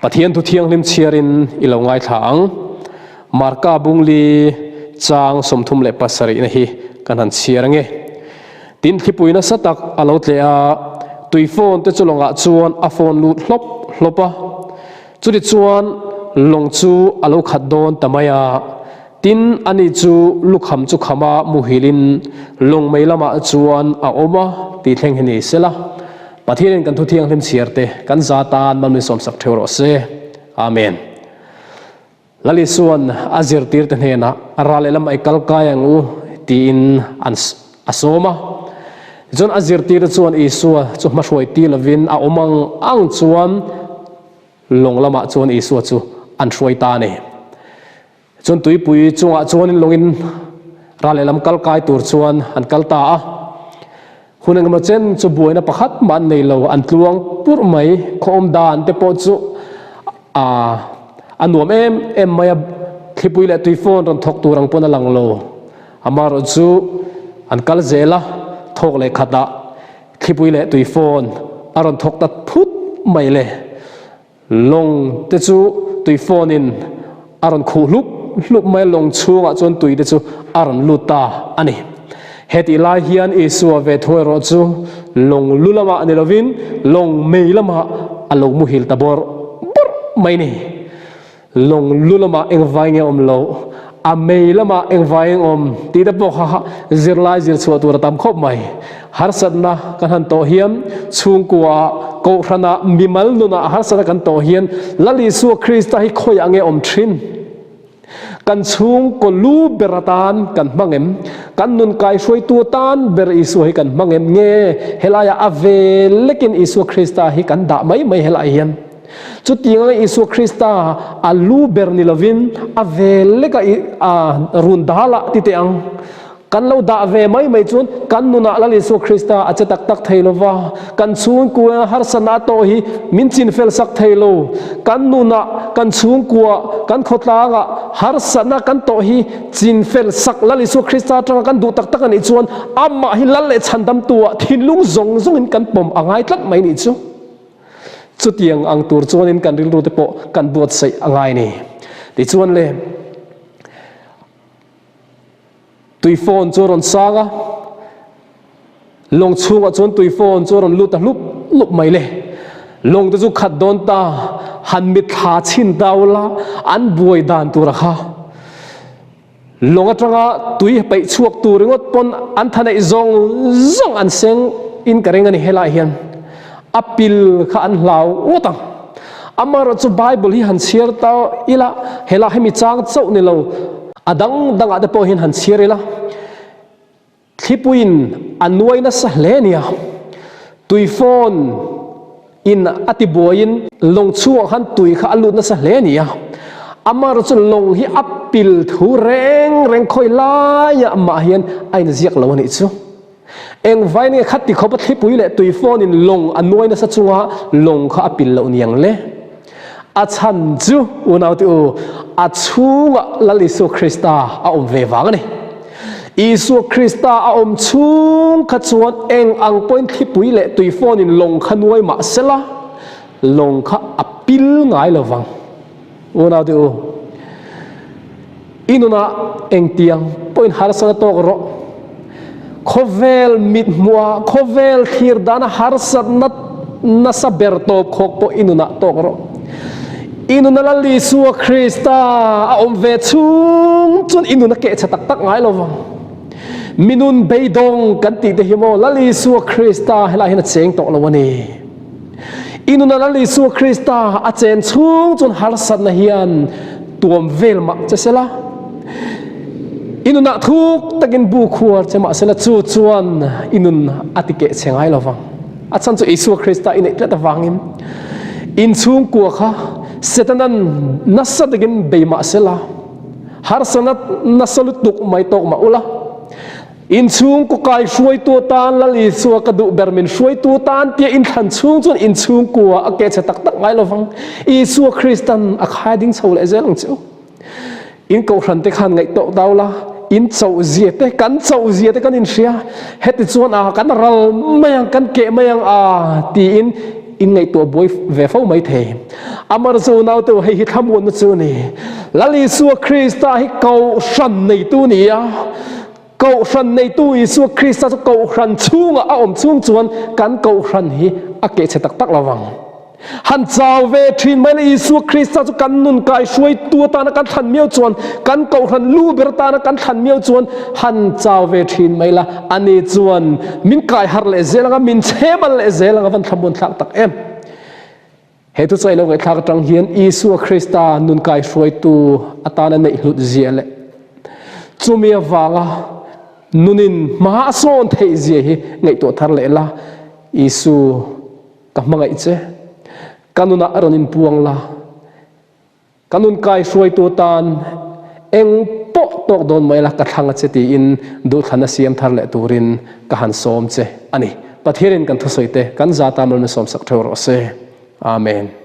Pathian thu thianghlim chhiarin i lo ngaithla ang. Marka bungli chang 37 na hi kan han chhiar ange. Tin thlipui nasa tak a lo tleh a, tui phone te chu lawngah chuan a phone lut hlawp hlawp a. Chuti chuan lawng chu a lo khat dawn ta mai a. Tin ani chu lukham chu khama muhilin lawng mei lamah chuan a awm a tih thleng hi ni sela. Pathianin kan thu thianghlim chhiar te kan za tan mal min sawmsak theuh rawh se. Amen. Lal Isua'n a zirtirte hnenah ral lehlam ai kal kai ang u tiin an a sawm a. Tichuan a zirtirte chuan Isua chu hmahruai ti lovin a awm ang ang chuan lawng lamah chuan Isua chu an hruai ta a ni. Chuan tuipui chungah chuanin lawngin ral lehlam kal kai tur chuan an kal ta a. Hun engemaw chen chu buaina pakhat mah an nei lo, an tluang purh mai. Khaw awm dan te pawh chu a nuam em em mai a, thlipui leh tui phone rawn thawk tur ang pawn a lang lo. Amaherawh chu an kal zel a, thawk leh khatah thlipui leh tui phone a rawn thawk ta phut mai le. Lawng te chu tui phone in a rawn khuh hlup hlup mai a, lawng chhungah chuan tui te chu a rawn lut ta a ni. Hetih lai hian Isua ve thu erawh chu lawng lu lamah ni lovin lawng mei lamah a lo muhil ta bawrh bawrh mai ni. Lawng lu lamah engvai nge awm loh, a mei lamah engvai eng awm tih te pawh kha zirlai zir chhuah tur a tam khawp mai. Harsatna kan han tawh hian chhungkuaah, kohhranah, mimal nunah harsatna kan tawh hian Lal Isua Krista hi khawiah nge awm thin? Kan chhungkaw lu ber atan kan hmang em? Kan nun kaihruaitu atan ber Isua hi kan hmang em? Nge helaiah a ve lekin Isua Krista hi kan dah mai mai helaiah hian? Chutiang anga Isua Krista a lu ber ni lovin a ve leka a run dalah ti teh ang. Kan lo dah ve mai mai chuan kan nunah Lal Isua Krista a che tak tak thei lo va, kan chhungkua harsatna a tawh hi min chinfel sak thei lo. Kan nunah, kan chhungkua, kan khawtlangah harsatna kan tawh hi chinfel sak Lal Isua Krista atanga kan duh tak tak a nih chuan amah hi Lal leh Chhandamtua thinlung zawng zawngin kan pawm a ngai tlat mai nih chu. Chutiang ang tur chuanin kan rilru te pawh kan buatsaih a ngai ni. Tichuan le. Tui phone chu a rawn sang a, lawng chhungah chuan tui phone chu a rawn lut ta hlup hlup mai le. Lawng te chu khat dawn ta, han mitthla chhin ta ula, an buai dan tur a kha. Lawng atanga tui peih chhuak tur ringawt pawn an tha neih zawng zawng an seng in ka ring a ni helai hian. A pil kha an hlau ngawt ang. Amaherawhchu Bible hi han chhiar ta ila, helai hemi chang chauh ni lo, a dang dangah te pawh hian han chhiar ila, thlipuiin a nuai nasa hle nia, tui phone in a ti buaiin lawng chhungah khan tui kha a lut nasa hle nia. Amaherawhchu lawng hi a pil thu reng reng khawi laiah mah hian a inziak lo a nih chu. Engvai nge khat ti khawpa thlipui leh tui phone in lawng a nuai nasa chunga lawng kha a pil loh niang le? A chhan chu unau te u, a chhungah Lal Isua Krista a awm ve vang a ni. Isua Krista a awm chhung kha chuan eng ang pawhin thlipui leh tui phone in lawng kha nuai mah sela, lawng kha a pil ngai lo vang. Unau te u, i nunah engtiang pawhin harsatna tawk rawh. Khawvel mit hmuha khawvel thlir dana harsatna nasa ber tawp khawk pawh i nunah tawk rawh. I nuna Lal Isua Krista a awm ve chhung chuan i nuna kehchhe tak tak ngai lo vang. Mi nun beidawng kan tih te hi maw Lal Isua Krista helai hian a cheng tawh lo a ni. I nuna Lal Isua Krista a chen chhung chuan harsatna hian tuam vel mah che sela, i nunah thuk takin bu khuar che mah sela chu chuan i nun a ti keh che ngai lo vang. A chhan chu Isua Krista i neih tlat avangin in chhungkua kha Setanan nasa takin bei mah sela, harsatna nasa lutuk mai tawk mah ula, Inchhungkaw kai hruaitu atan Lal Isua ka duh ber min hruaitu tan tia inthlan chhung chuan inchhungkua a keh chhe tak tak ngai lovang. Isua Kristan a khai ding chho leh zel ang che u. In kohhran te khan ngaih tawh dau la, in chauh zia te, kan chauh zia te kan inhria. Heti chuan a kan ral mai ang, kan keh mai ang a tiin. In ngaihtuah buai ve fo mai thei. Amar chu naute hei hi thlamuanna chu a ni. Lal Isua Krista hi Kohhran neitu a ni a. Kohhran neitu Isua Krista chu Kohhran chhungah a awm chhung chuan kan Kohhran hi a kehchhe tak tak lo vang. Han chau ve thin mai la Isua Krista chu kan nun kai hruaitu atana kan thlan miau chuan, kan Kohhran lu ber atana kan thlan miau chuan han chau ve thin mai la, ani chuan min kai harh leh zel anga, min chhemal leh zel anga van thlamuan thlak tak em. He thuchai lo ngaihthlak atang hian Isua Krista nun kai hruaitu atana neih hlut zia leh chumi avanga nunin hma a sawn theih zia hi ngaihtuah thar leh la, Isu ka hmangaih che, ka nunah rawn inpuang la, Ka nun kai hruaitu tan eng pawh tawk dawn mai la ka thlang a che tiin duhthlanna siam thar leh turin ka han sawm che a ni. Pathianin kan thusawi te kan za tan malmin sawmsak theuh rawh se. Amen.